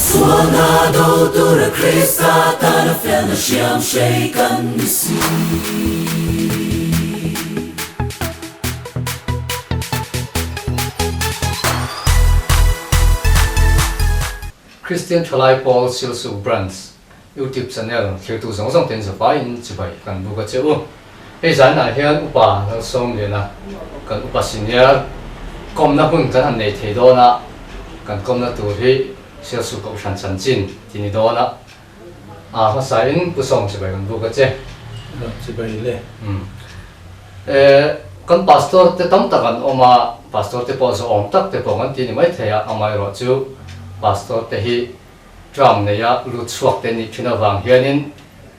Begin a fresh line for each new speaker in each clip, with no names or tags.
Sualna do tura Krista tana felna hriam hrei kan ni si.
Kristian Thalai Pawl Silsuk Branch YouTube channel thlirtu zawng zawng ten zavaiin chibai kan buk a che u. Hei zanah hian Upa Lalsawmliana kan Upa Senior kawmna hun kan han nei thei dawn a, kan kawmna tur hi Sialsuk Kohhran chanchin ti ni dawn a, a hmasain Pu Sawm chibai kan buk a che.
Chibai le.
Umm. E, kan Pastor te tam tak an awm a, Pastor te pawh zawhawm tak te pawh kan ti ni maithei a, amaherawh chu Pastor te hi Term neia lut chhuak te nih thin avang hianin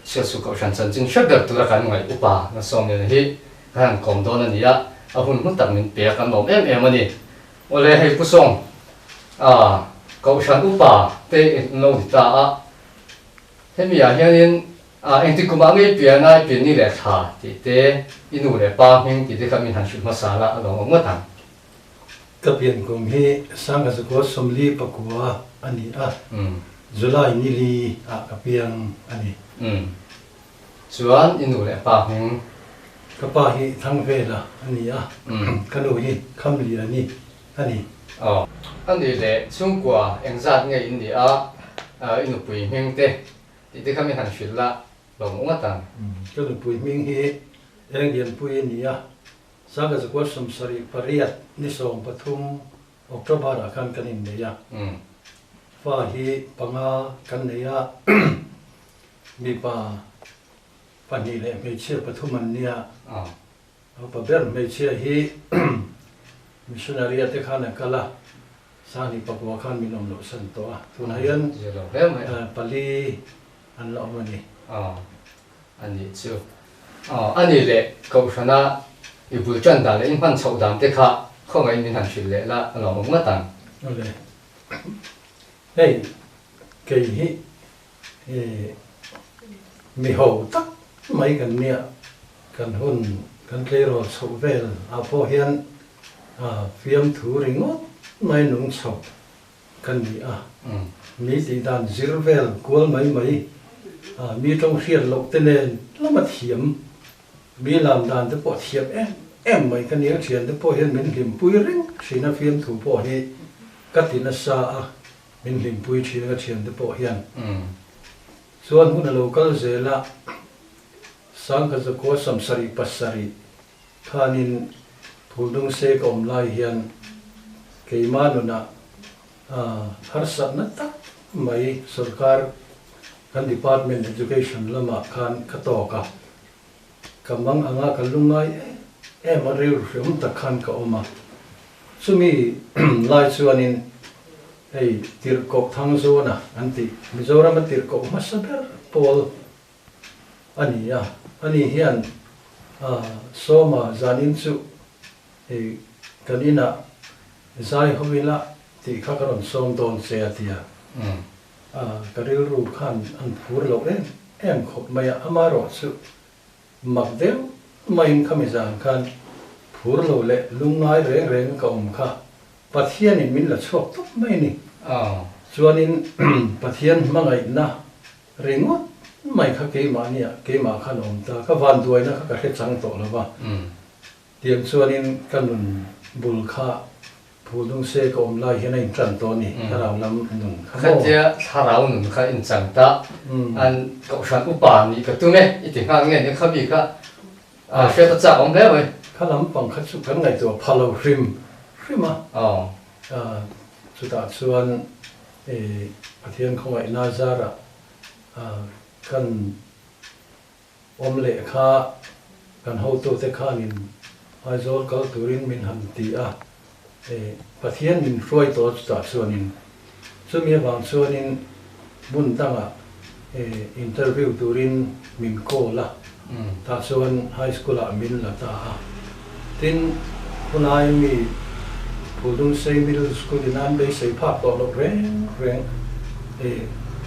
Sialsuk Kohhran chanchin hre ber tura kan ngaih upa Nasawmliana hi kan han kawm dawn a ni a, a hun hmun tak min pe a, kan lawm em em a ni. Awle hei Pu Sawng, a Kohhran upa te in lo ni ta a, hemi ah hianin a engti kumah ngei pian a i pian ni leh thla tih te, i nu leh pa hming tih te kha min han hrilh hmasa la a lawmawm ngawt ang.
Ka pian kum hi Sangazukua 49 a ni a, July ni li ah ka piang a ni.
Chuan i nu leh pa hming?
Ka pa hi Thangvela a ni a, ka nu hi Khamliani a ni.
Aw. A ni leh chhungkua engzat nge in ni a, i nupui hming te tih te kha min han hrilh la lawm ngawt ang.
Ka nupui hming hi Englianpui a ni a, Sangazakua 78 ni 13 October ah khan kan innei a, fa hi panga kan nei a, mipa pahnih leh hmeichhia pathum an nia, upa ber hmeichhia hi missionary ah te khan a kal a, 2009 khan min awm loh san tawh a, tunah hian pali an la awm a ni.
A nih chu. Aw, a nih leh Kohhrana i bul tan dan leh i hman chhoh dan te kha khawngaihin min han hrilh leh la a lawmawm ngawt ang.
Awle. Hei, kei hi mi ho tak mai kan nia, kan hun kan tleirawl chhoh vel ah pawh hian fiamthu ringawt mai nung chhoh Ka ni a, mi tih dan zir vel kual mai mai, mi tawng hriat loh te nen lama thiam, mi lam dan te pawh thiam em em mai ka ni a, thian te pawh hian min hlimpui reng thin a, fiamthu pawh hi ka ti nasa a, min hlimpui thin a ka thian te pawh hian. Chuan hun a lo kal zel a, Sangkazakua 77 Khanin Phuldungse ka awm lai hian keimah nunah harsatna tak mai sorkar kan department education lamah khan ka tawk a, ka mang anga ka lungngai em em a, rilru hreawm tak khan ka awm a. Chumi lai chuanin hei Tirhkoh Thangzawna an tih Mizorama tirhkoh hmasa ber pawl A ni a, ani hian Sawma zanin chu hei kan inah zai ho ila tih kha ka rawn sawm dawn che a ti a. Ka rilru khan an phur loh em em khawp mai a, amaherawh chu mak deuh maiin khami zan khan phur lo leh lungngai reng reng ka awm kha Pathianin min la chhuak tawp mai a ni. Chuanin Pathian hmangaihna Ringawt mai kha keimah nia, keimah khan a awm ta, ka vanduaina kha ka hre chang tawh lo va, tiang chuanin ka nun bul kha Phuldungse ka awm lai hian a intan tawh a ni, thlarau lam nun kha maw?
Khatia thlarau nun kha inchang ta, an kohhran upa nih ka tum e, i ti nghal nge nia kha mi kha hriat a chak awm hle mai.
Kha lampang kha chu kan ngaihtuah pha lo hrim hrim a, chutah chuan Pathian khawngaihna zarah kan awm leh kha kan hotute khanin Aizawl kal turin min han ti a, Pathian min hruai tawh chutah chuanin chumi avang chuanin hmun dangah interview turin min call a, tah chuan high school ah min la ta a. Tin, khulai mi Phuldungsei Middle School in an beisei phak tawh loh reng reng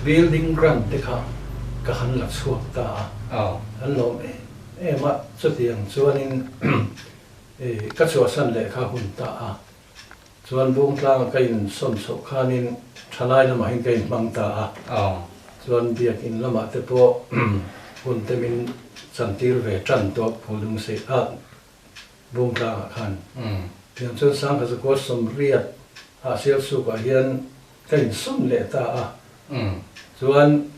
building grant te kha ka han la chhuak ta a, an lawm em em a, chutiang chuanin ka chhuahsan leh kha hun ta a. Chuan Bungtlanga ka in sawn chhoh khanin thalai lamah hian ka in hmang ta a. Chuan biakin lamah te pawh hun te min chantir ve tan tawp Phuldungsei a Bungtlangah khan. Tiang chuan Sangha Zakua 80 ah Sialsukah hian ka in sawn leh ta a. Chuan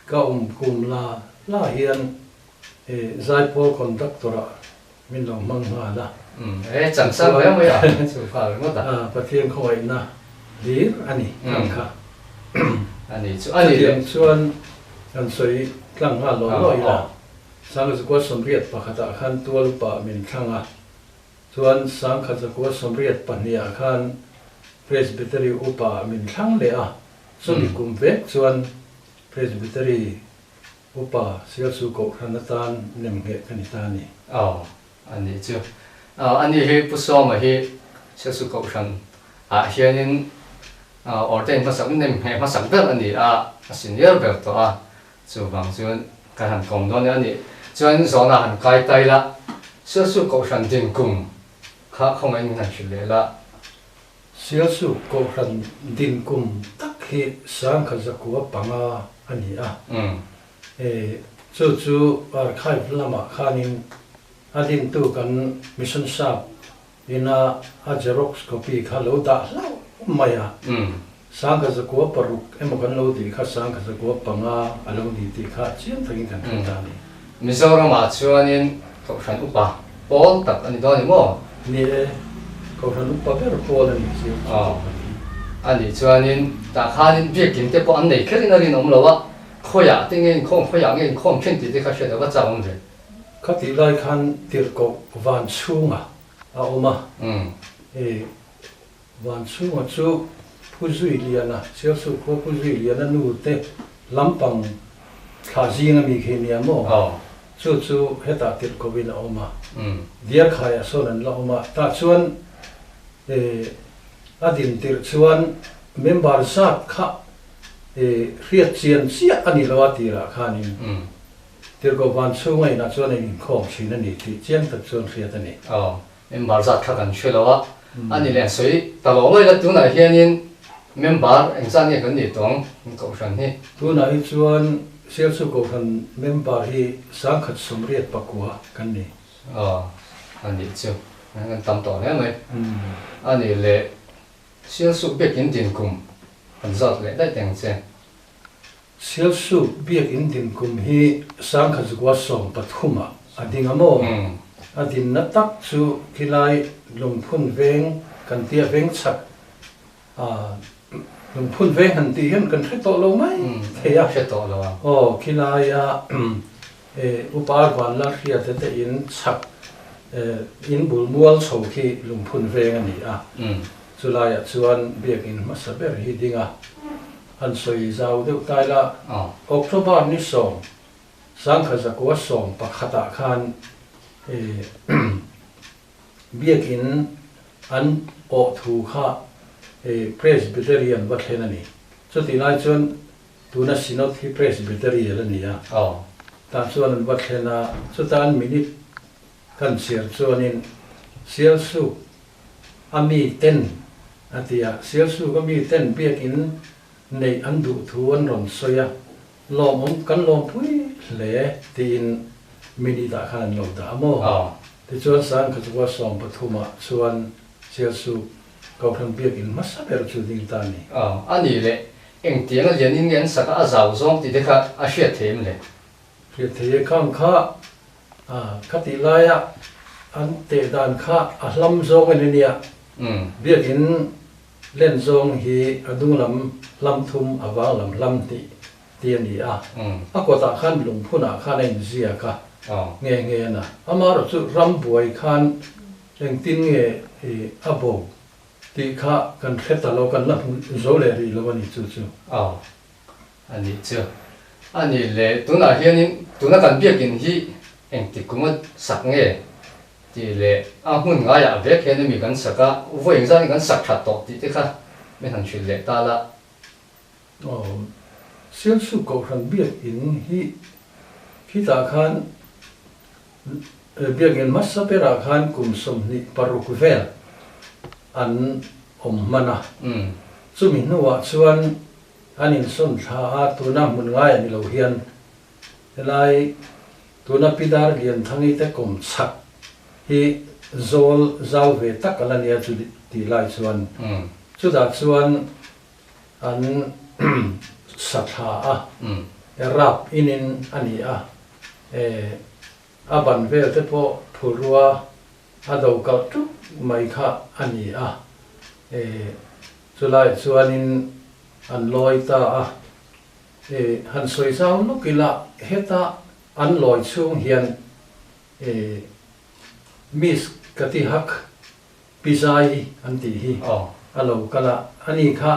ka awm kum la la hian Zaipawl conductor ah min lo hmang nghal a.
E chan sang hle mai a, chu nghal ringawt a.
Pathian khawngaihna hlir a ni ang kha.
A ni chu a ni le.
Chutiang chuan kan sawi tlang nghal law law ila, Sangkhat zakua 81 ah khan tual upa min thlang a, chuan Sangkhat zakua 82 ah khan Presbytery upa min thlang leh a, chumi kum vek chuan Presbytery Upa Sialsu Kohhran atan nemngheh ka ni ta a ni.
Aw, a nih chu. A ni hi Pu Sawma hi Sialsu Kohhran ah hianin ordain hmasak nemngheh hmasak ber a ni a, a senior ber tawh a, chuvang chuan kan han kawm dawn a ni. Chuan zawhna han kai tai la, Sialsu Kohhran din kum kha khawngaihin min han hrilh leh la.
Sialsuk Kohhran din kum tak hi 1905 a ni a. Chu chu archive lamah khanin a dintu kan Mission Sap ina a xerox copy kha lo dah hlauh mai a. 1906 emaw kan lo tih kha 1905 a lo ni tih kha chiang takin kan hre ta a ni.
Mizoramah chuanin Kohhran upa pawl tak a ni dawn i maw?
Ni e, Kohhran upa ber pawl a ni chu chu Kohhran hi.
A nih chuanin tah khanin biakin te pawh an nei kherin a rinawm lo a, khawiah te nge inkhawm, khawiah nge inkhawm thin tih te kha hriat a va chak awm ve.
Khatih lai khan tirhkoh van chhunga a awm a, e van chhunga chu Phu Zui Liana, Sialsuk khua Phu Zui Liana nu te lampang thla zing a mi khi nia maw? Chu chu hetah tirhkohin a awm a, Diarkhaiah sawn an la awm a, tah chuan a din tirh chuan member zat kha hriat chian chiah a ni lo a tirah khanin tirhkoh van chhunga inah chuan a inkhawm thin a ni tih chiang tak chuan hriat a ni.
Aw, member zat kha kan hre lo a, a ni leh sawi ta lo mai la, tunah hianin member engzat nge kan nih tawh ang Kohhran hi?
Tunah hi chuan Sialsuk Kohhran member hi 1089 kan ni.
Aw, a nih chu, kan tam tawh hle mai. A nih leh Sialsuk biakin din kum kan zat leh daih teng che.
Sialsuk biakin din kum hi 1913 ah a ding a maw? A dinna tak chu khilai Lungphun veng kan tia veng chhak ah Lungphun veng han tih hian kan hre tawh lo mai thei a.
Hre tawh lo ang.
Aw khilaia Upa Vanlalhriata te in chhak in bul mual chho khi Lungphun veng a ni a. Chulaiah chuan biakin hmasa ber hi ding a. Han sawi zau deuh tai la, October ni 10, 1911 ah khan biakin an awh thu kha Presbyterian va thlen a ni. Chutih lai chuan tuna Synod hi Presbytery a la ni a, tah chuan an va thlen a, chuta an minute kan chhiar chuanin Sialsuk a mi ten a ti a, Sialsuk a mi ten biakin neih an duh thu an rawn sawi a, lawmawm kan lawmpui hle tiin minute ah khan an lo dah a maw? Tichuan 1913 ah chuan Sialsuk Kohhran biakin hmasa ber chu ding ta a ni.
A nih leh engtiang a lian in nge an sak a, a zau zawng tih te kha a hriat thei em le?
Hriat thei e khang kha Kha tih laia an teh dan kha a hlam zawng a ni nia. Biakin len zawng hi a dung lam hlam thum a vang lam hlam hnih ti a ni a. A kawtah khan lungphunah khan a inziak a, nge nge a na. Amaherawhchu rambuai khan engtin nge a bo tih kha kan hre ta lo, kan la hmu zo leh rih lo a ni chu chu.
A nih chu. A nih leh tunah hianin tuna kan biakin hi engtik kuma sak nge tih leh a hmun ngaiah vek hian ami kan sak a, vawi engzat in kan sak that tawh tih te kha min han hrilh leh ta la.
Aw, Sialsuk Kohhran biakin hi khitah khan biakin hmasa berah khan kum 26 vel an. awm hman a. Chumi hnuah chuan an insawn thla a, tuna hmun ngai a ni lo hian helai tuna Pidar Lianthangi te kawm chhak hi zawl zau ve tak a la nia chu tih lai chuan chutah chuan an sa thla a, rap inin a ni a, a ban vel te pawh phurua a do kalh tuk mai kha a ni a, chulaiah chuanin an lawi ta a, han sawi zau lawk ila heta an lawi chhung hian Miss Katihak Pi Zai an tih hi a lo kal a, ani kha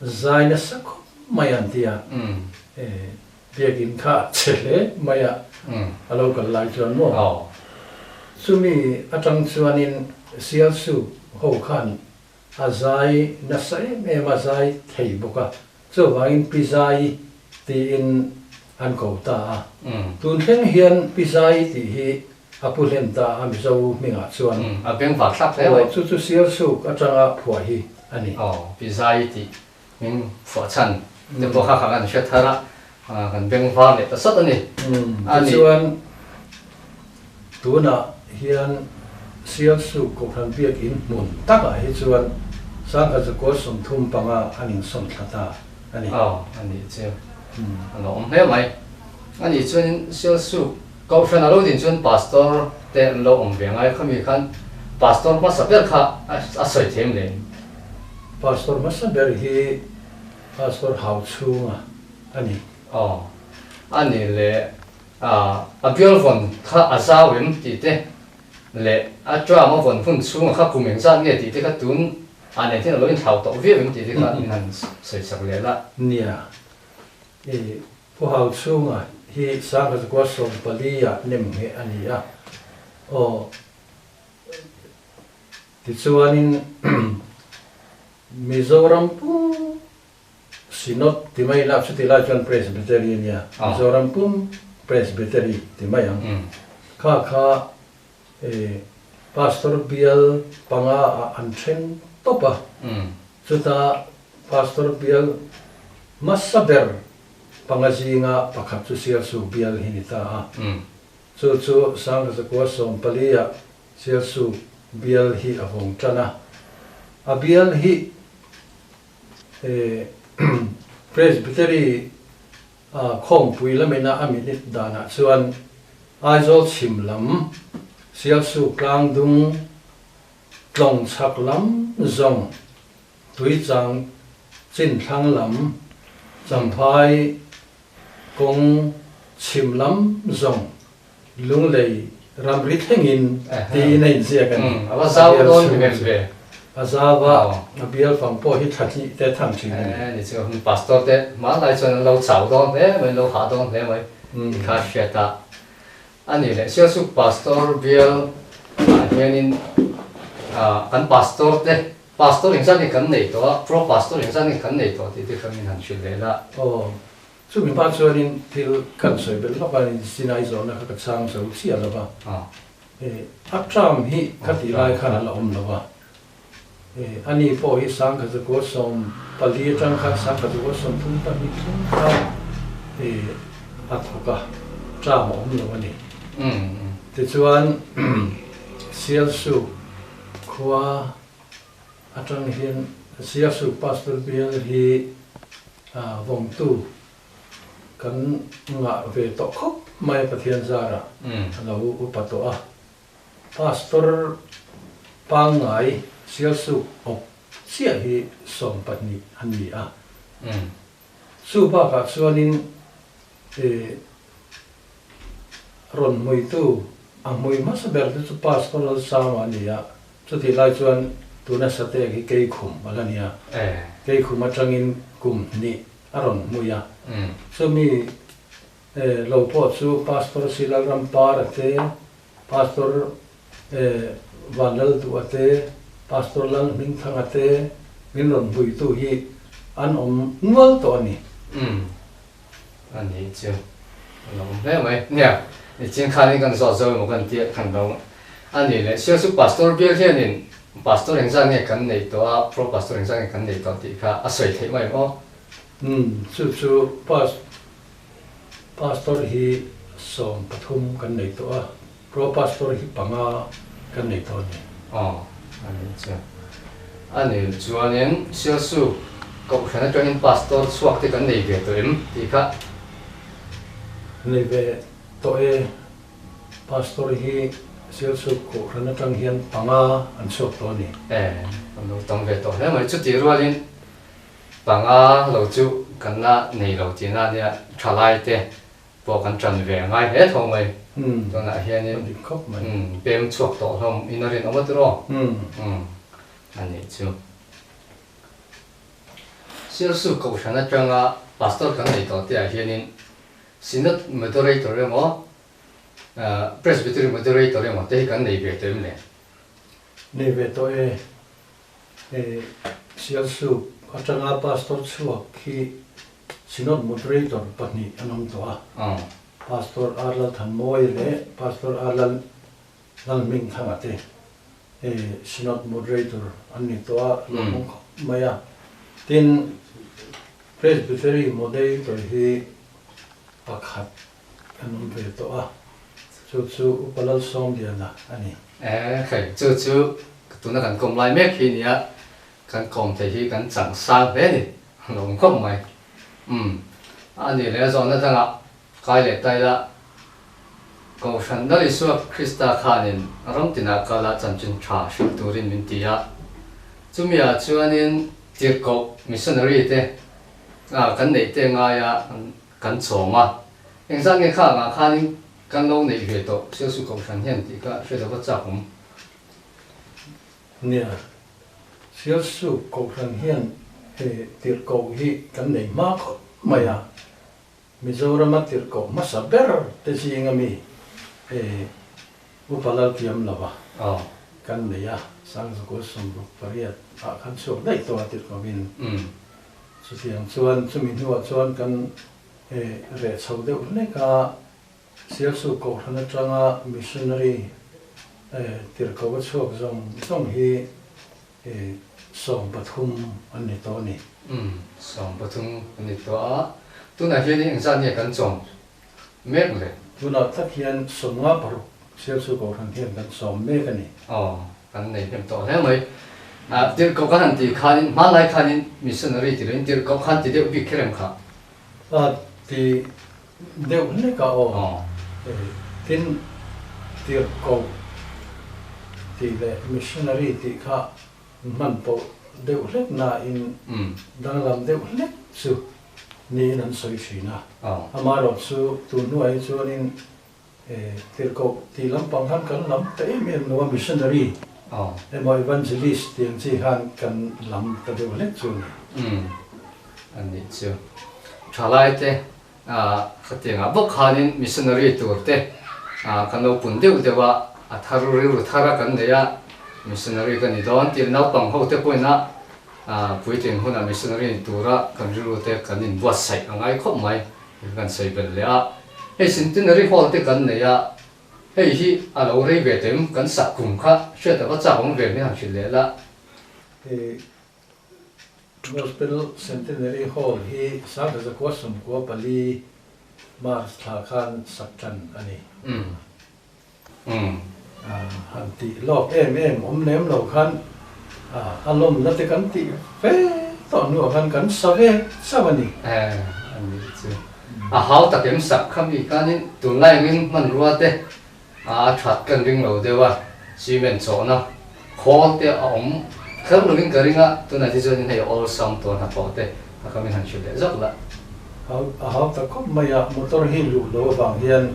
zai nasa khawp mai an ti a, biakin kha a che hle mai a, a lo kal lai chuan maw? Chumi atang chuanin Sialsu ho khan a zai nasa em em a, zai thei bawk a, chuvangin Pi Zai tiin an ko ta a. Tun thleng hian Pi Zai tih hi a pu hlen ta a Mizo hmingah chuan.
A bengvar thlak hle mai.
Aw, chu chu Sialsuk atanga phuah hi a ni.
Aw, Pi Zai tih hming phuah chhan te pawh kha kha kan hre thar a, kan bengvar leh ta sawt a ni.
A ni. Tichuan, tunah hian Sialsuk Kohhran Biakin hmun takah hi chuan Sangkhat zakua 35 an insawn thla ta a ni.
Aw, a nih chu. A lo awm hle mai. A nih chuanin Sialsuk Kohhran a lo din chuan Pastor te an lo awm ve ngai khami khan Pastor hmasa ber kha a sawi thiam leh.
Pastor hmasa ber hi Pastor Hau chhunga a ni.
Aw a ni leh a bial vawn kha a zau em tih te leh a tram a vawn hun chhunga kha kum engzat nge tih te kha tun ah nen hian a lo inthlau tawh viau em tih te kha min han sawi chak leh la.
Nia, i Pu Hau chhunga hi Sangkhat 14 ah nem ngheh a ni a, aw tichuanin Mizoram pum Synod ti mai ila chuti lai chuan Presbytery a nia, Mizoram pum Presbytery ti mai ang. Kha kha Pastor bial panga ah an then tawp a, chuta Pastor bial hmasa ber panga zinga pakhat chu Sialsuk bial hi ni ta a. Chu chu 1914 ah Sialsuk bial hi a vawng tan a. A bial hi Presbytery khawmpui lamina a minute danah chuan Aizawl chhim lam, Sialsuk tlangdung, Tlawng chhak lam zawng, Tuichang chinthlang lam, Champhai kawng chhim lam zawng, Lunglei ramri thlengin tiin a inziak a ni.
A va zau dawn hmel ve.
A zau a, a bial fang pawh hi thla hnih te tham thin a ni.
E ni chu pastor te hmanlai chuan an lo chau dawn hle mai, an lo hah dawn hle mai ti kha hriat a. A ni leh Sialsuk pastor bial ah hianin kan pastor te Pastor engzat nge kan nei tawh a, Pro Pastor engzat nge kan nei tawh tih te kha min han hrilh leh la.
Aw, chumi hma chuanin thil kan sawi belh lawk a, Sinai zawhna kha ka chhang zo chiah lo va. A term hi ka tih lai khan a la awm lo va. Ani pawh hi 1914 atang khan 1932 thleng khan a thawk a, term a awm lo a ni. Tichuan Sialsuk Khua atang hian Sialsuk Pastor Bial hi vawmtu kan ngah ve tawh khawp mai a Pathian zarah a lo upa tawh a. Pastor pangngai Sialsuk awp chiah hi 12 an ni a. Chu bakah chuanin rawn hmuitu a hmui hmasa ber te chu Pastor Lalsama a ni a, chutih lai chuan tuna Satek hi Keikhum a la ni a, Keikhum atangin kum hnih a rawn hmui a, chumi lo pawh chu Pastor Silalrampara te, Pastor Vanlalduha te, Pastor Lalhmingthanga te min rawn hmuitu hi an awm nual tawh a ni.
Umm a ni chu a lo awm hle mai. Nia, nichin khanin kan zawt zo emaw kan tih khan lo a ni leh. Sialsuk Pastor bial hianin Pastor engzat nge kan neih tawh a, Pro Pastor engzat nge kan neih tawh tih kha a sawi theih mai maw?
Umm, chu chu Pas Pastor hi 13 kan nei tawh a, Pro Pastor hi panga kan nei tawh a ni.
Aw, a ni chu. A ni chuanin Sialsu Kohhran atangin Pastor chhuak te kan nei ve tawh em tih kha?
Nei ve tawh e. Pastor hi Sialsu Kohhran atang hian panga an chhuak tawh a ni.
E, an lo tam ve tawh hle mai. Chutih rualin panga lo chu kan la nei lo tihna a nia, thalai te pawh kan tan ve ngai hle tho mai. Tunah hianin pem chhuak tawh hlawm in a rinawm a tiraw? A nih chu. Sialsu Kohhran atanga Pastor kan nei tawh te ah hianin Synod Moderator emaw Presbytery Moderator emaw te hi kan nei ve tawh em le?
Nei ve tawh e. Hei Sialsup atanga Pastor chhuak hi Synod Moderator pahnih an awm tawh a. Pastor R Lalthanmawia leh Pastor R Lal Lalhmingthanga te hei Synod Moderator an ni tawh a, lawmawm khawp mai a. Tin, Presbytery Moderator hi pakhat Kan awm ve tawh a, chu chu Upa Lalsawmliana a ni.
E khai, chu chu tuna kan kawm lai mek hi nia, kan kawm thei hi kan chang sang hle a ni, a lo awm khawp mai. Umm, a ni leh a zawhna dangah kai leh ta ila, Kohhran Lal Isua Krista khanin ram tinah kala chanchin tha hrilh turin min ti a, chumiah chuanin tirhkoh missionary te kan neih te ngaia Kan chhawm a, engzat nge kha angah khanin kan lo neih ve tawh Sialsu Kohhran hian tih kha hre lova chak awm.
Nia, Sialsu Kohhran hian he tirhkoh hi kan nei hma khawp mai a, Mizorama tirhkoh hmasa ber te zinga mi he Upa Laltiam lova kan nei a, Sangzakua 68 ah khan chhuak daih tawh a tirhkohin. Chutiang chuan chumi hnuah chuan kan reh chho deuh hlek a, Sialsu Kohhran atanga missionary tirhkoh a chhuak zawng zawng hi 13 an ni tawh a ni.
Umm, 13 an ni tawh a, tunah hian engzat nge kan chawm mek le?
Tunah tak hian 56 Sialsu Kohhran hian kan sawm mek a ni.
Aw, kan nei hnem tawh hle mai. Tirhkoh kan han tih khanin, hmanlai khanin missionary ti loin tirhkoh khan ti deuh bik kher em kha?
A ti deuh hlek a aw. Tin, tirhkoh tih leh missionary tih kha hman pawh deuh hlek nain danglam deuh hlek chu niin an sawi thin a. Amaherawhchu tun hnuah hi chuanin Tirhkoh tih lampang khan kan lam ta em em lo a, missionary emaw evangelist tih ang chi khan kan lam ta deuh hlek chu a ni.
Umm, a nih chu. Thalaite khatiangah bawk khanin missionary tur te kan lo pun deuh deuh a, a thar rilru thar a kan nei a, missionary ka ni dawn tih naupang ho te pawhin a puitling hunah missionary tura kan rilru te kan inbuatsaih a ngai khawp mai. Kan sawi belh leh a, hei Centenary Hall te kan nei a, hei hi a lo rei ve tawh em, kan sak kum kha hriat a va chak awm ve min han hrilh leh la.
Hei Gospel Centenary Hall hi 1994 March thla khan sak tan a ni.
Umm. Umm.
Han tih lawk em em awm lem lo khan a lawmna te kan tih fe tawh hnuah khan kan sa ve chauh a ni.
E, a nih chu. A hau tak em sak kha mi khanin tunlai angin hmanrua te a that kan ring lo deuh a, cement chawhna khawl te a awm kher lovin ka ring a, tunah te chuanin hei awlsam tawn hnathawh te a khamin han hrilh leh zawk lah.
A hau ta khawp mai a, motor hi luh loh avang hian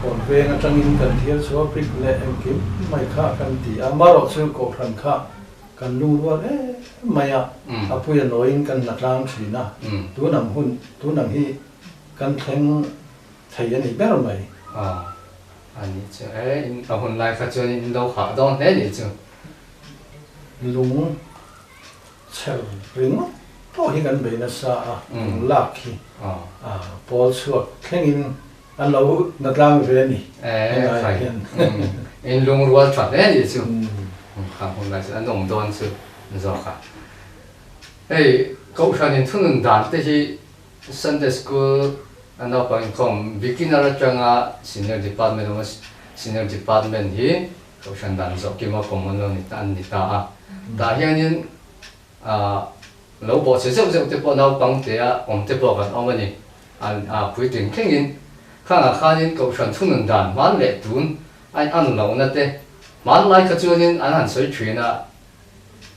khawn veng atangin kan thial chhuah a, brick leh engkim mai kha kan ti a, marawh chu kohhran kha kan lungrual em mai a, a pui a nawiin kan hna tlang thin a, tun ang hun, tun ang hi kan thleng thei a ni ber mai.
Aw, a nih chu e, in a hun lai kha chuan in lo hah dawn hle nih chu.
Lung. Chher ringawt pawh hi kan bei nasa a, lung lak hi pawl chhuak thlengin an lo na tlang ve a ni helaiah hian.
In lungrual tha hle a nih chu. Khang hun lai chu a nawm dawn chu zawk a. Hei Kohhran inthunun dan te hi Sunday School a naupang inkhawm beginner atanga senior department awm a, senior department hi Kohhran dan zawh kima pawm an lo ni ta an ni ta a. Tah hianin ah lo bawhchhe zeuh zeuh te pawh naupang te a awm te pawh kan awm a ni. An ah puitling thlengin khangah khanin Kohhran thunun dan hman leh tun a in an lohna te hmanlai kha chuanin an han sawi thin a,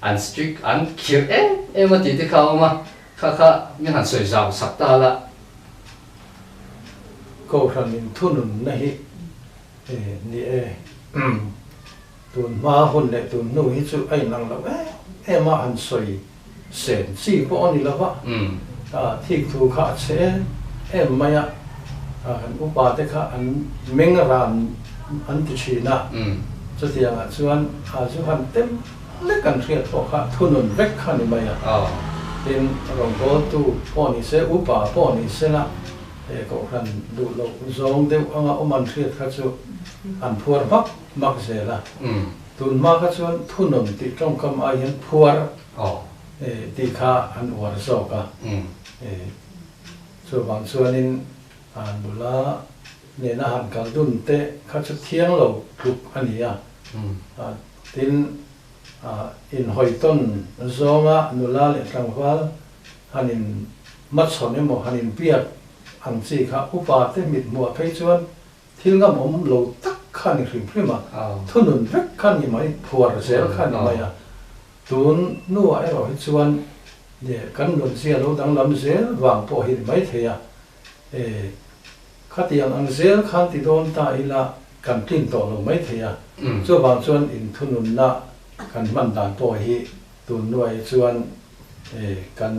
an strict an khirh em em a tih te kha a awm a, kha kha min han sawi zau sak ta la.
Kohhran in thununna hi ni e, tun hma hun leh tun hnu hi chu a inang lo em em a, han sawi sen chi pawh a ni lo va, thik thu kha a chhe em em mai a, kan upa te kha an meng ran an ti thin a, chutiangah chuan a zu han tem lek an hriat pawh kha thunun vek kha ni mai a, tin rawngbawltu pawh ni se, upa pawh ni se la, he kohhran duh loh zawng deuh anga awm an hriat kha chu an phuar hmak hmak zel a. Tun hma kha chuan thunun tih tawngkam ai hian phuar tih kha an uar zawk a. Chuvang chuanin nula nena han kal dun te kha chu thiang lo tluk a ni a. Tin, inhawitawn zawnga nula leh tlangval han in hmachhawn emaw han inbiak ang chi kha upa te mithmuh ah phei chuan Thil ngam awm lo tak kha ni hrim hrim a, thunun vek kha ni mai, phuar zel kha ni mai a. Tun hnuah erawh hi chuan kan nunzia lo danglam zel vang pawh hi ni mai thei a, e, khatiang ang zel khan ti dawn ta ila kan tlin tawh lo mai thei a. Chuvang chuan inthununna kan hman dan pawh hi tun hnuah hi chuan e, kan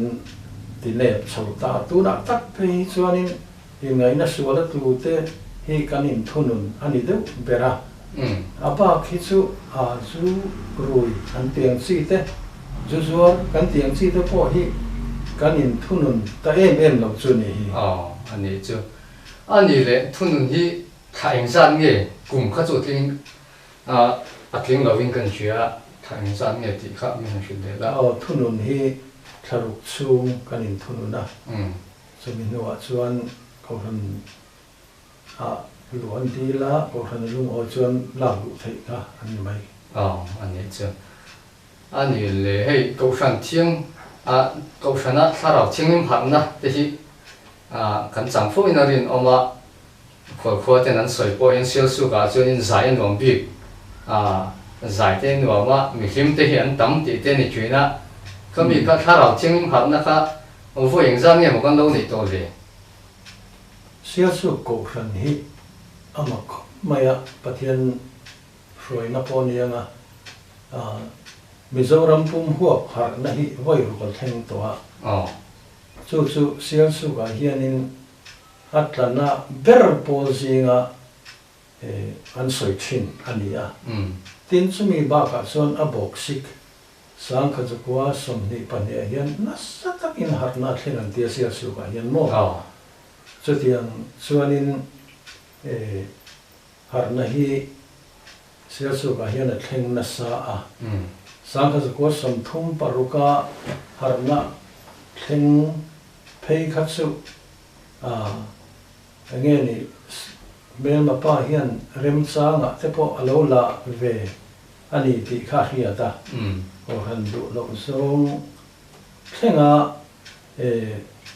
ti nep chho ta a. Tunah tak phei hi chuanin Inngaihna suala tute hi kan inthunun a ni deuh ber a. A bak hi chu a zu rui an ti ang chi te, zu zuar kan ti ang chi te pawh hi kan inthunun ta em em lo chu ni hi.
Aw, a nih chu. A nih leh thunun hi thla engzat nge kum kha chu tling a tling lovin kan hria a, thla engzat nge tih kha min han hrilh leh la.
Aw, thunun hi thla ruk chhung kan inthunun a. Chumi hnuah chuan Kohhran ah luh an dil a, Kohhran a lungawi chuan lak luh theih kha an ni mai.
Aw, a nih chu. A ni le, hei Kohhran thiang ah Kohhrana thlarau thianghlim harhna te hi kan chang fo in a rinawm a, khualkhua ten an sawi pawh hian Sialsuk ah chuan in zai a nuam bik a, zai te nuam a, mihlim te hi an tam tih te a ni thin a, khami kha thlarau thianghlim harhna kha Vawi engzat nge maw kan lo neih tawh ve?
Sialsuk Kohhran hi a mak khawp mai a, Pathian hruaina pawh ni anga Mizoram pum huap harhna hi vawi ruk a thleng tawh a. Chu chu Sialsukah hianin a tlana ber pawl zinga an sawi thin a ni a. Tin, chumi bakah chuan a bawksik Sangkha chukua 22 ah hian nasa takin harhna a thleng an ti a Sialsukah hian maw? Chutiang chuanin harhna hi Sialsukah hian a thleng nasa a. Sangkha chukua 36 a harhna thleng phei kha chu enge ni hmelma pa hian remchangah te pawh a lo la ve a ni tih kha a hriat a, Kohhran duh loh zawng thlenga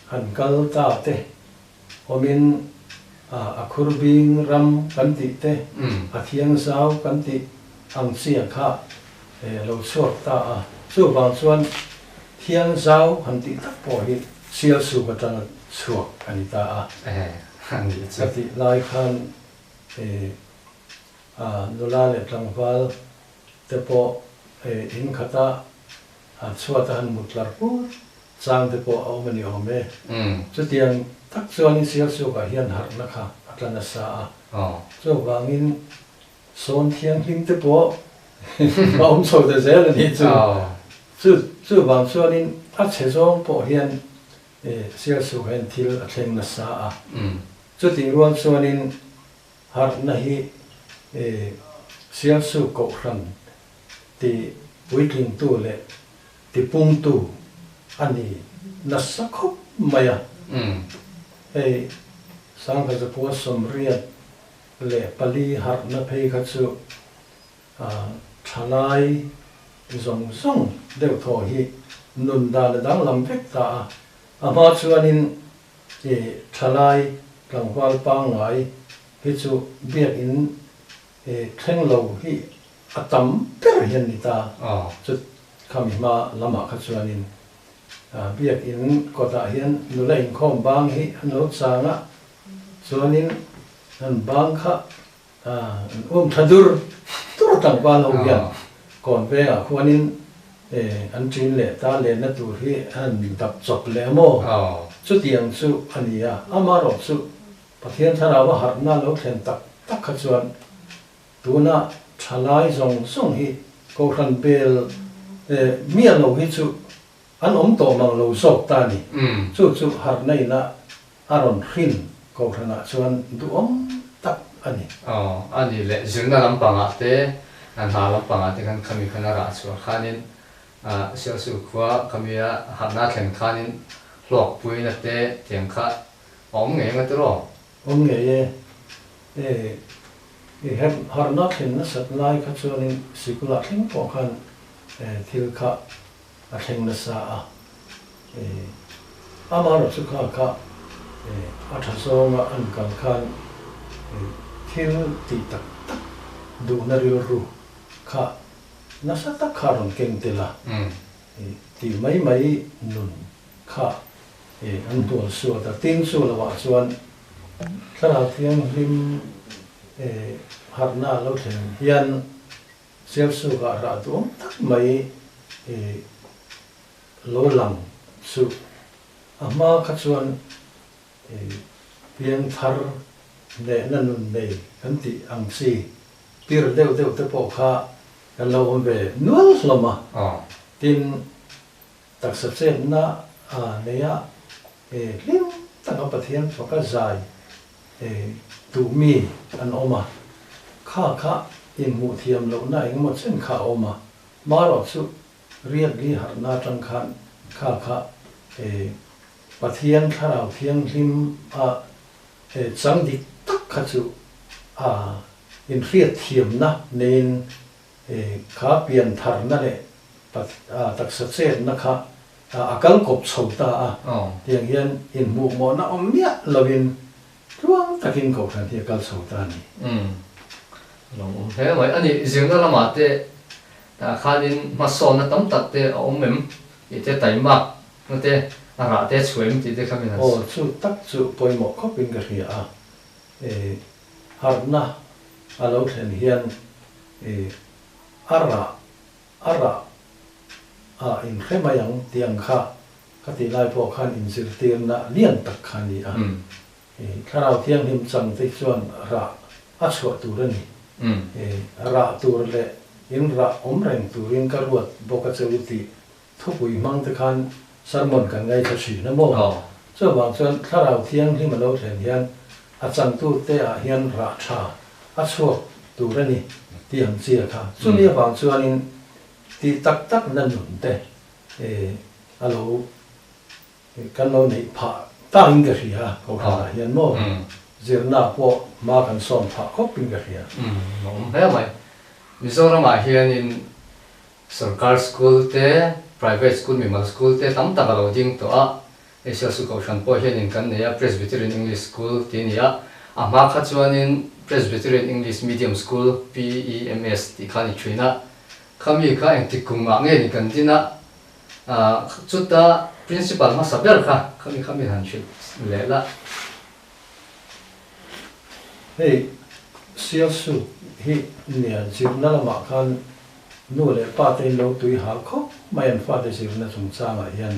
han kal ta te awmin a khur bing ram kan tih te, a thiang zau kan tih ang chia kha lo chhuak ta a. Chuvang chuan thiang zau han tih tak pawh hi Sialsuk atanga chhuak a ni ta a. Ka tih lai khan A nula leh tlangval te pawh in khata chhuata han mut tlar pur chang te pawh a awm a ni awm e. Chutiang tak chuanin Sialsukah hian harhna kha a tla nasa a. Chuvangin sawn thianghlim te pawh a awm chho ta zel a nih chu. Chuvang chuanin a chhe zawng pawh hian Sialsukah hian thil a thleng nasa a. Chutih rual chuanin Harhna hi Sialsuk Kohhran ti puitlingtu leh ti pungtu a ni nasa khawp mai a. Hei 1984 harhna phei kha chu thalai zawng zawng deuh thaw hi nun dan a danglam vek ta a. A hma chuanin thalai tlangval pangngai hi chu biakinn thleng lo hi a tam ber hian ni ta. Chu khami hma lamah kha chuanin biakinn kawtah hian nula inkhawm bang hi an lo chang a, chuanin an bang kha an um tha dur dur tlangval ho hian kawn vengah khuanin an ṭin leh ta lenna tur hi an dap chawp leh a maw? Chutiang chu a ni a, amaherawh chu Pathian thlarau a harhna lo thlen tak tak kha chuan tuna thalai zawng zawng hi Kohhran bel miah lo hi chu an awm tawh mang lo zawk ta a ni. Chu chu harhna ina a rawn hrin Kohhranah chuan duhawm tak a ni.
Aw, a ni leh zirna lampangah te, hna lampangah te khan khami khan a rah chhuah khanin Sialsu khua khamia harhna thlen khanin hlawkpuina te tiang kha A awm ngei anga tiraw?
Awm ngei e. E, i herh harhna thlen nasat lai kha chuanin sikulah thleng pawh khan thil kha a thleng nasa a. E, amaherawhchu kha kha e, a tha zawnga an kal khan e, thil tih tak tak duhna rilru kha nasa tak kha a rawn keng tel a. E, tih mai mai nun kha an hnual suat a, tin chu lovah chuan Thlarau Thianghlim harhna a lo thlen hian Sialsukah rah duhawm tak mai lo lang chu a hma kha chuan piangthar nehna nun nei kan tih ang chi tir deuh deuh te pawh kha kan lo awm ve nual hlawm a, tin Taksa chetna a nei a, hlim taka Pathian faka zai duhmi an awm a, kha kha inhmuh thiam lohna engemaw chen kha a awm a, marawh chu riakli harhna atang khan kha kha Pathian Thlarau Thianghlim a chang dik tak kha chu a inhriat thiamna neiin Kha pian tharna leh taksa chetna kha a kal kawp chho ta a, tiang hian inhmuhmawhna awm miah lovin tluang takin Kohhran hi a kal chho ta a ni.
Umm, lawm awm hle mai. A nih, zirna lamah te tah khanin hmasawnna tam tak te a awm em tih te, taimak na te, a rah te a chhuah em tih te kha min han.
Aw, chu tak chu pawimawh khawpin ka hria a. Harhna a lo thlen hian a rah a rah a inhre mai ang tih ang kha ka tih lai pawh khan inzirtirna lian tak kha a ni a. Thlarau Thianghlim chang te chuan rah a chhuah tur a ni. Rah tur leh in rah awm reng turin ka ruat bawk a che u tih thupui hmang te khan sermon kan ngaithla thin a maw? Chuvang chuan Thlarau Thianghlim a lo thlen hian a changtu te ah hian rah tha a chhuak tur a ni tih ang chi a kha. Chumi avang chuanin tih tak tak na nun te a lo kan lo neih phah tak in ka hria a, Kohhran ah hian maw zirna pawh hma kan sawm phah khawp in ka hria.
Awm hle mai. Mizoram ah hianin Sorkar school te, private school, mimal school te tam tak a lo ding tawh a, Asia Su Kohhran pawh hianin kan nei a, Presbyterian English School tih a ni a, a hma kha chuanin Presbyterian English Medium School, PEMS, tih kha a ni thin a, khami kha engtik kum ah nge ni kan din a, chuta principal hmasa ber kha khami khami han hrilh leh la.
Hei Sialsuk hi nia zirna lamah khan nu leh pa te in lo tui hal khawp mai an fate zirna chungchangah hian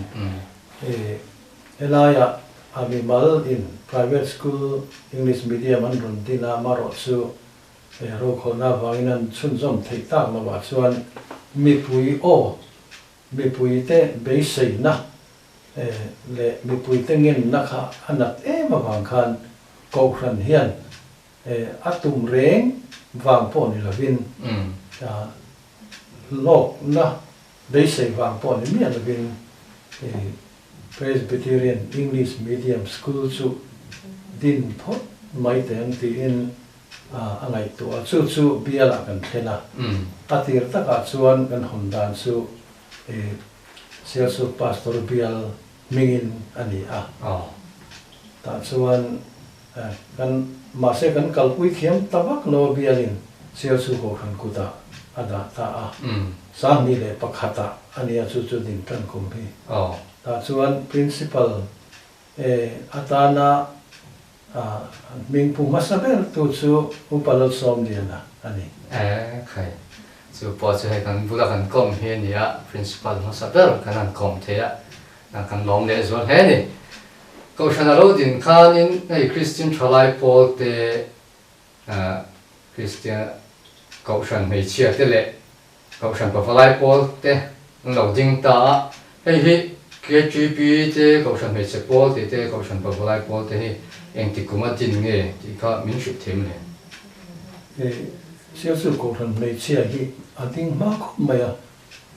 helaia a mimal in private school English medium an rawn din a marawh chu rokhawlhna avangin an chhunzawm theih tak lovah chuan mipui aw mipuite beiseina leh mipuite ngenna kha a nat em avang khan Kohhran hian a tum reng vang pawh ni lovin Hlawkna beisei vang pawh ni miah lovin Presbyterian English Medium School chu din phawt mai teh ang tiin a ngaihtuah a, chu chu bialah kan thlen a. A tir takah chuan kan hawn dan chu Sialsuk Pastor bial hmingin a ni a. Tah chuan kan mahse kan kalpui thiam ta vak lo a bialin Sialsuk Kohhran kutah a dah ta a. 2001ah a nia chu chu din tan kum hi. Tah chuan Principal atana hming pu hmasa ber tu chu Upa Lalsawmliana a ni.
E khai, chu pawh chu hei kan bula kan kawm hi a ni a, Principal hmasa ber kan han kawm thei a, kan lawm leh zual hle a ni. Kohhran a lo din khanin hei Kristian thalai pawl te, Kristian Kohhran hmeichhia te leh Kohhran pavalai pawl te an lo ding ta a, hei hi KTP te Kohhran hmeichhe pawl tih te Kohhran pavalai pawl te hi engti kum a din nge tih kha min hrilh thei maw le?
Hei Sialsuk Kohhran hmeichhia hi a ding hma khawp mai a,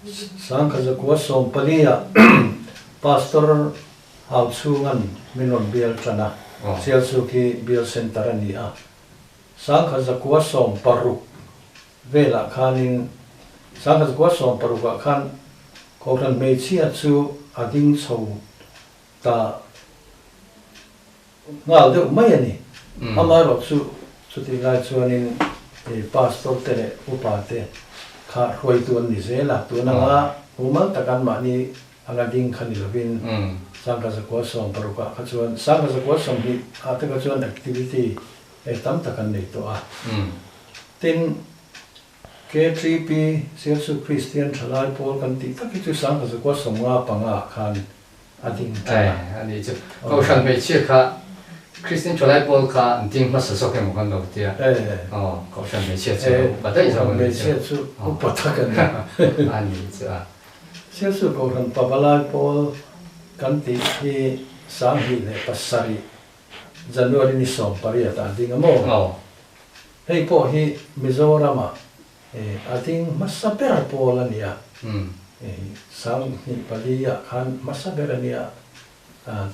1914 ah Pastor Hau Chhunga'n min rawn bial tan a, Sialsuk hi bial centre a ni a, 1916 Velah khanin 1960 ah khan Kohhran hmeichhia chu a ding chho ta nghal deuh mai a ni. Amaherawh chu chutih lai chuanin Pastor te leh Upa te kha hruaitu an ni zel a, tun anga mumal tak anmahni anga ding kha ni lovin 1960 ah kha chuan 1920 ah te kha chuan activity Hei tam tak an nei tawh a. Tin, KTP, Sialsuk Kristian Thalai Pawl kan tih tak hi chu 1995 ah khan a ding tan a.
A nih chu. Kohhran hmeichhia kha Kristian Thalai Pawl kha an ding hmasa zawk emaw kan lo ti a. Aw, Kohhran hmeichhia chu upa daih zawk a nih chu.
Kohhran hmeichhia chu upa tak a ni.
A nih chu a.
Sialsuk Kohhran Pavalai Pawl kan tih hi 2007 January ni 18 a ding a maw?
Aw.
Hei pawh hi Mizorama a ding hmasa ber pawl a nia. 2004 ah khan hmasa ber a nia.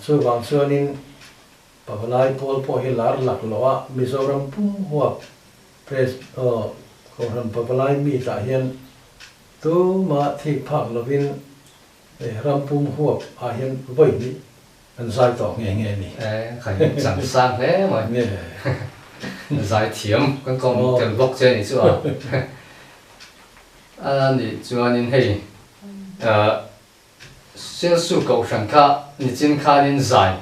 Chuvang chuanin Pavalai pawl pawh hi lar lak loh a Mizoram pum huap Pres Kohhran Pavalai meet ah hian tumah thik phak lovin ram pum huap ah hian vawi hnih Kan zai tawh nghe nghe ni.
E, kha hi chang sang hle mai.
Nge.
Zai thiam kan kawm tel bawk che ni chu a. A nih chuanin hei Sialsu Kohhran kha nichin khanin zai,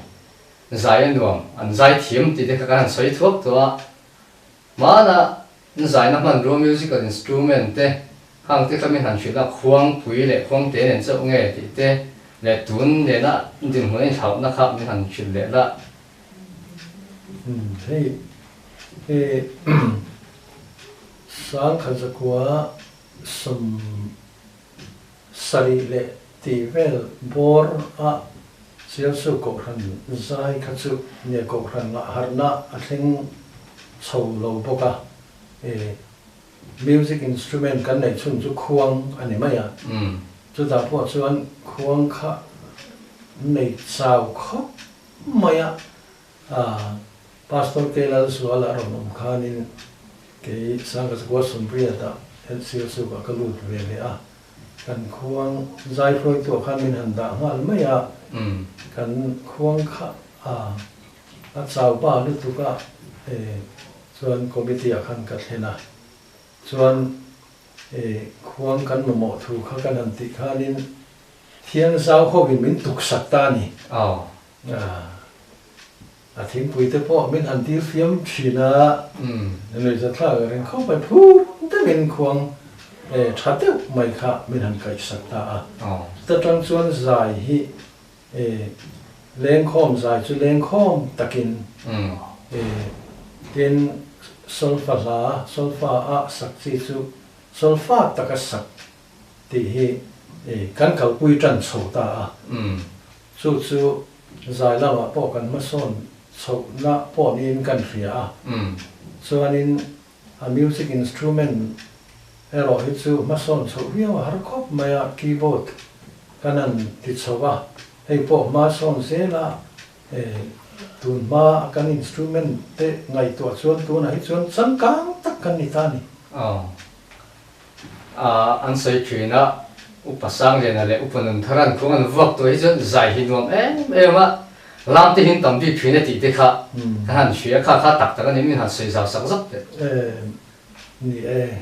zai a nuam, an zai thiam tih te kha kan han sawi thuak tawh a. Hmana zaina hmanrua musical instrument te hang te kha min han hrilh a, khuangpui leh khuangte nen chauh nge tih te leh tun nena dinhmun a inthlauhna kha min han hrilh leh la.
Umm hei hi 1970 leh tih vel bawr a Sialsuk Kohhran zai kha chu nge Kohhran ngah harhna a thleng chho lo bawk a, e music instrument kan neih chhun chu khuang a ni mai a, chutah pawh chuan khuang kha nei chau khawp mai a, Pastor K Lalzuala a rawn awm khanin kei 1980 ah Sialsuk ah ka lut ve leh a, Kan khuang zai hruaituah khan min han dah nghal mai a, kan khuang kha a chau ba lutuk a, chuan committee ah khan ka thlen a, chuan khuang kan mamawh thu kha kan han tih khanin thiang zau hovin min tuksak ta a ni. A thingpui te pawh min han tir fiam thin a, nuihza thlak a ring khawp mai, phur deuhin khuang tha deuh mai kha min han kaihsak ta a. Chuta tang chuan zai hi lengkhawm zai chu lengkhawm takin tin solfa hla, solfa a sak chi chu solfa taka sak tih hi kan kalpui tan chho ta a. Chu chu zai lamah pawh kan hmasawn chhohna pawh niin kan hria a. Chuanin a music instrument erawh hi chu hmasawn chhoh viau a har khawp mai a, keyboard kan han ti chho a, hei pawh hmasawn zel a, tun hma kan instrument te ngaihtuah chuan tunah hi chuan changkang tak kan ni ta a ni.
Aw. An sawi thin a, Upa Sangliana leh Upa Nunthara'n khuang an vuak tur hi chuan zai hi nuam em em a, lam te hian tam bik thin a tih te kha kan han hria, kha kha tak tak a ni min han sawi zau sak zak teh.
Ni e,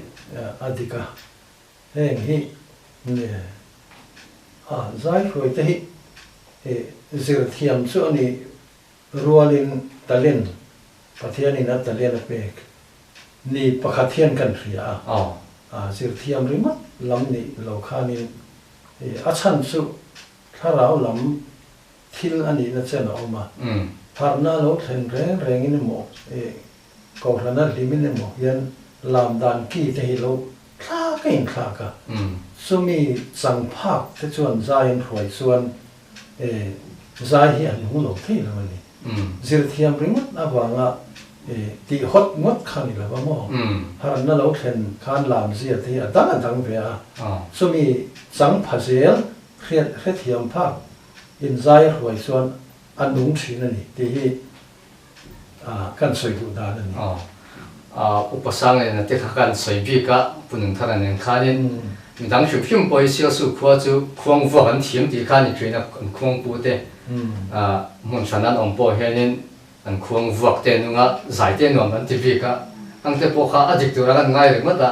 a dik a, heng hi a zai hruai te hi zir thiam chu a ni rualin talent, Pathianin a talent a pek ni pakhat hian kan hria a, a zirthiam ringawt lam nih lo khanin a chhan chu thlarau lam thil a nihna chen a awm a, harhna lo thlen reng rengin emaw kohhrana hlimin emaw hian lam dan ki te hi lo thlak a inthlak a, chumi chang phak te chuan zai an hruai chuan zai hi an hung lo thei lo a ni. Zirthiam ringawt avanga tih hawt ngawt kha ni lo va maw? Harna lo thlen khan lamzia te hi a dang a dang ve a, chumi chang pha zel hriat hrethiam phak inzai hruai chuan a nung thin a ni tih hi kan sawi duh dan a ni.
Upa Sangliana te kha kan sawi bik a, Pu Nunthara nen khanin midang hrim hrim pawh hi Sialsu khua chu khuang vuak an thiam tih kha a ni thin a, an khuang pu te hmun hran an awm pawh hianin an khuang vuak te nunga zai te nuam an ti bik a, ang te pawh kha a dik tur ang an ngai ringawt a.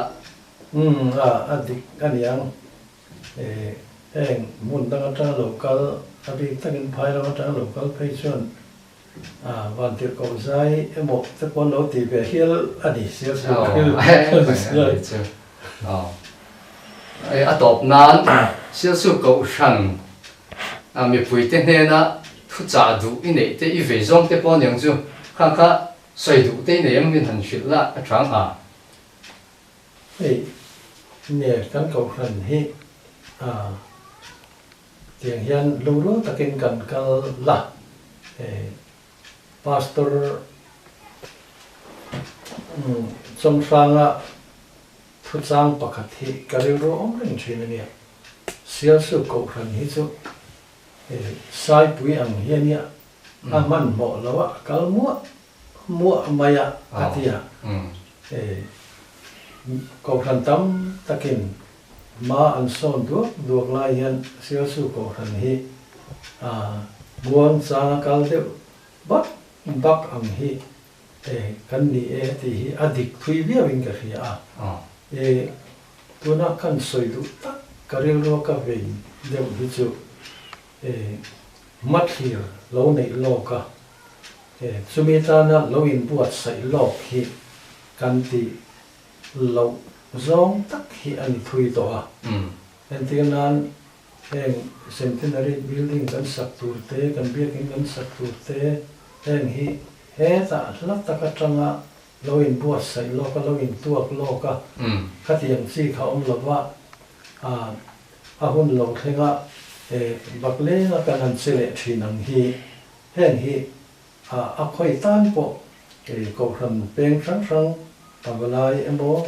Umm a dik a niang heng hmun dang atanga lo kal a bik takin phai ram atanga lo kal phei chuan Van tirhkoh zai emaw te pawh an lo ti ve hial a ni sia chu.
A tawp nan Sialsuk Kohhran mipuite hnena thuchah duh i neih te i vei zawng te pawh aniang chu khang kha sawi duh te i nei em min han hrilh la a chang a.
Hei nge kan Kohhran hi Tiang hian lungrual takin kan kal la, Pastor Chawnghranga thuchang pakhat hi ka rilru awm reng thin a nia. Sialsuk Kohhran hi chu Saipui ang hi a nia, a hmanhmawh lo a, a kal muah muah mai a, a ti a. Kohhran tam takin hma an sawn duak duak lai hian Sialsu Kohhran hi muang changa kal deuh bak bak ang hi kan ni e tih hi a dik thui viauin ka hria a. Tuna kan sawi duh tak ka rilrua ka vei deuh hi chu hmathlir lo neih lawk a, chumi tana lo inbuatsaih lawk hi kan tih loh zawng tak hi a ni thui tawh a. Entir nan heng Centenary Building kan sak tur te, kan biakin kan sak tur te, heng hi hetah hla tak atanga lo inbuatsaih lawk a, lo intuak lawk a, khatiang chi kha awm lova a hun lo thlenga baklenga kan han che leh thin ang hi, heng hi A khawi tan pawh Kohhran peng hrang hrang, pavalai emaw,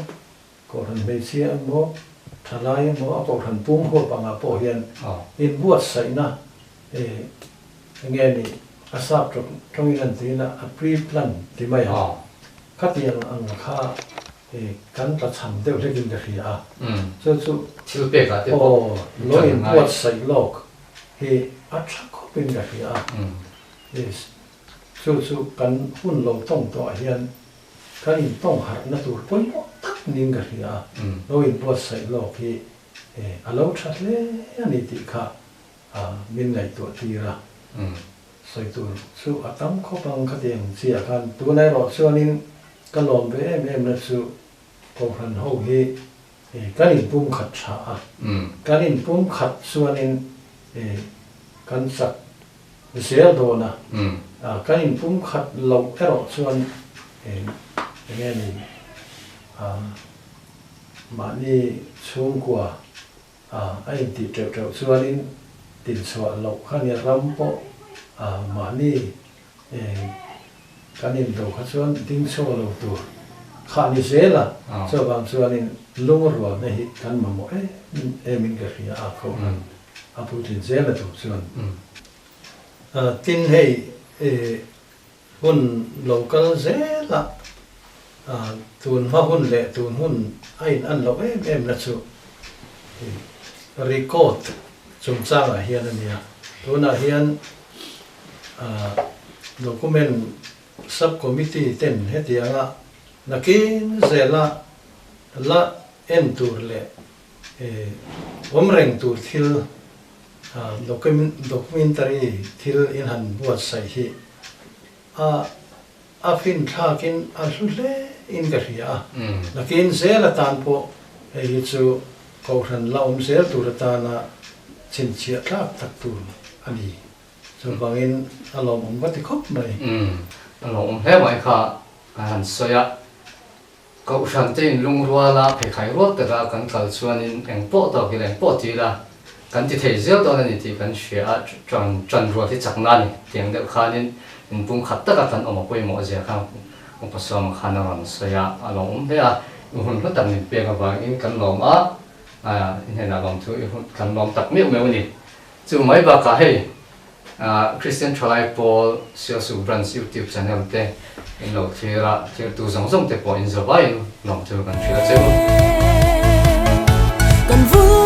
Kohhran hmeichhia emaw, thalai emaw, a Kohhran pum huap angah pawh hian inbuatsaihna enge ni a sap tawngin an tiin a pre-plan ti mai a, khatiang ang kha kan tlachham deuh hlekin ka hria a, chu chu
Thil pekah te pawh
lo inbuatsaih lawk hi a tha khawpin ka hria a. Yes. Chu chu kan hun lo tawng tawh ah hian kan intawng harhna tur pawimawh tak niin ka hria a, lo inbuatsaih lawk hi a lo tha hle a ni tih kha min ngaihtuah tir a. Sawi tur chu a tam khawp ang khatiang chiah khan tuna erawh chuanin ka lawm ve em em na chu Kohhran ho hi kan inpumkhat tha a, kan inpumkhat chuanin kan chak zel dawn a, kan inpumkhat loh erawh chuan eng nge ni mahni chhungkua a intih teuh teuh chuanin tinchhuah loh kha nia ram pawh mahni kan indo kha chuan ding chhuak lo tur. kha a ni zel a, chuvang chuanin lungrualna hi kan mamawh em emin ka hria a, Kohhran a puitlin zel a tur chuan. Tin hei hun lo kal zel a, tun hma hun leh tun hun a in an loh em em na chu record chungchangah hian a nia. Tunah hian document sub committee ten hetianga nakin zela la en tur leh awm reng tur thil Documentary thil in han buatsaih hi a a finthlakin a hlu hle in ka hria a, nakin zel atan pawh hei hi chu Kohhran la awm zel tur atana chhinchhiah thlak tak tur a ni. Chuvangin a lawmawm ka ti khawp mai.
A lawmawm hle mai kha ka han sawi a. Kohhran te in lungrual a, pheikhai rual taka kan kal chuanin eng pawh tawk ila, eng pawh ti ila, kan ti thei zel dawn a ni tih kan hria a, ṭan ṭan rual hi chakna a ni. Tiang deuh khanin inpumkhat taka kan awm a pawimawh zia kha Upa Sawma khan a rawn sawi a, a lawmawm hle a, i hun hlu tak min pek avangin kan lawm a, i hnenah lawmthu i hun kan lawm tak meuh meuh a ni. Chu mai bakah hei Christian Thalai Pawl Sialsuk Branch YouTube channel te in lo thlir a, thirtu zawng zawng te pawh in zawh vaiin lawmthu kan hrilh a che u.
Kan vul.